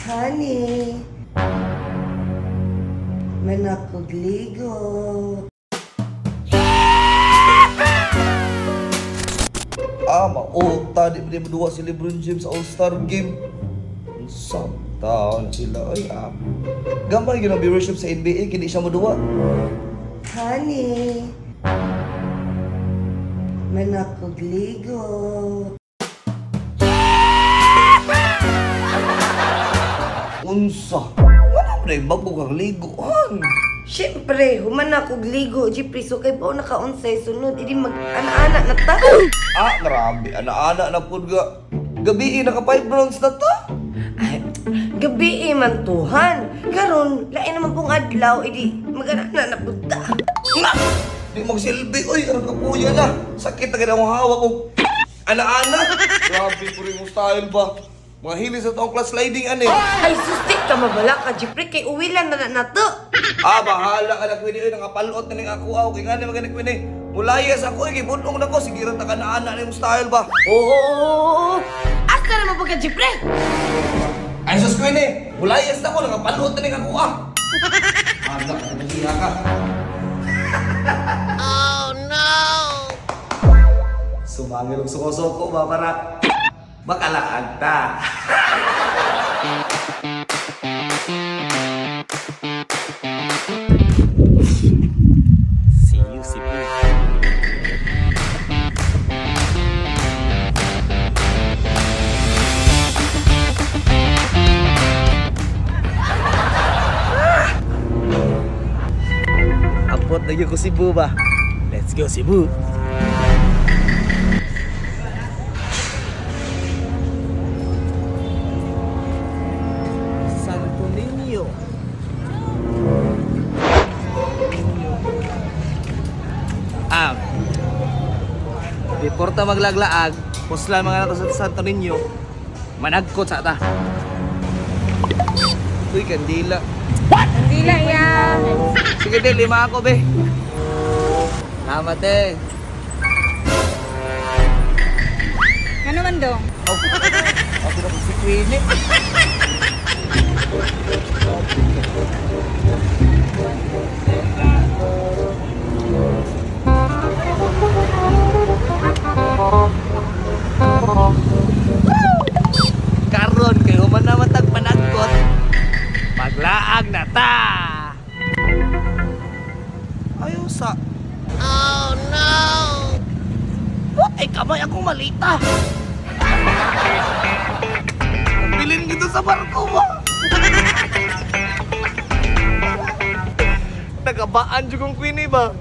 Honey, manakog ligo. Ah, mauta. Di ba duwa si LeBron James sa All-Star Game? Unsang taon sila. Ay, ah. Gamay yun ang viewership sa NBA, kini siya moduwa. Honey, manakog ligo. Unsa? Wala mo na bago kang liguan. Siyempre, human akog ligo, Jeffrey, so kay bao nakaunsay sunod, idi mag ana-ana na ta. Ah, grabe. Ana-ana na pud ga. Gabi eh, naka 5 rounds na to. Ay, gabi eh man tuhan. Karon, lain naman kong adlaw, idi mag ana-ana na pud ta. Na! Di magsilbi. Uy, ang kapuya na. Sakit na ganang hawak ko. Ana-ana. Grabe po rin yung style ba. Mga hilis sa taong class sliding ani. Ay, susti ka mabala ka, Jeffrey, kay uwi lang na na to. Ah, bahala ka na, Queenie. Uy, nakapalot na ning ako. Aw, kay nga ni magani, Queenie. Mulayas ako, eh, gibunong na ko. Sige, rata ka na, ana na yung style ba? Oo, oo, oo, oo. Asa naman pagka, Jeffrey? Ay, sus, Queenie. Mulayas na ko, nakapalot na ning ako, ah. Anak, nagiya ka. Oh, no! Sumangil og suko-suko ba para makalaag ta. See you, Cebu. Abot na gyud ko Cebu ba? Let's go Cebu. Santo Niño. Ah, before ta maglaglaag, puslan mga nato sa Santo Niño, managkot sa ta. Uy, kandila. Kandila ya. Sige, te, lima ako, be. Salamat, te. Ano man dong? Oh, ako na po si Queenie. Karon kay human naman tag panagkot. Maglaag na ta. Ayaw sa... Oh no! Puti kamay akong malita. Bilin gitu sa barko ba? Nagabaan jud kong Queenie ba?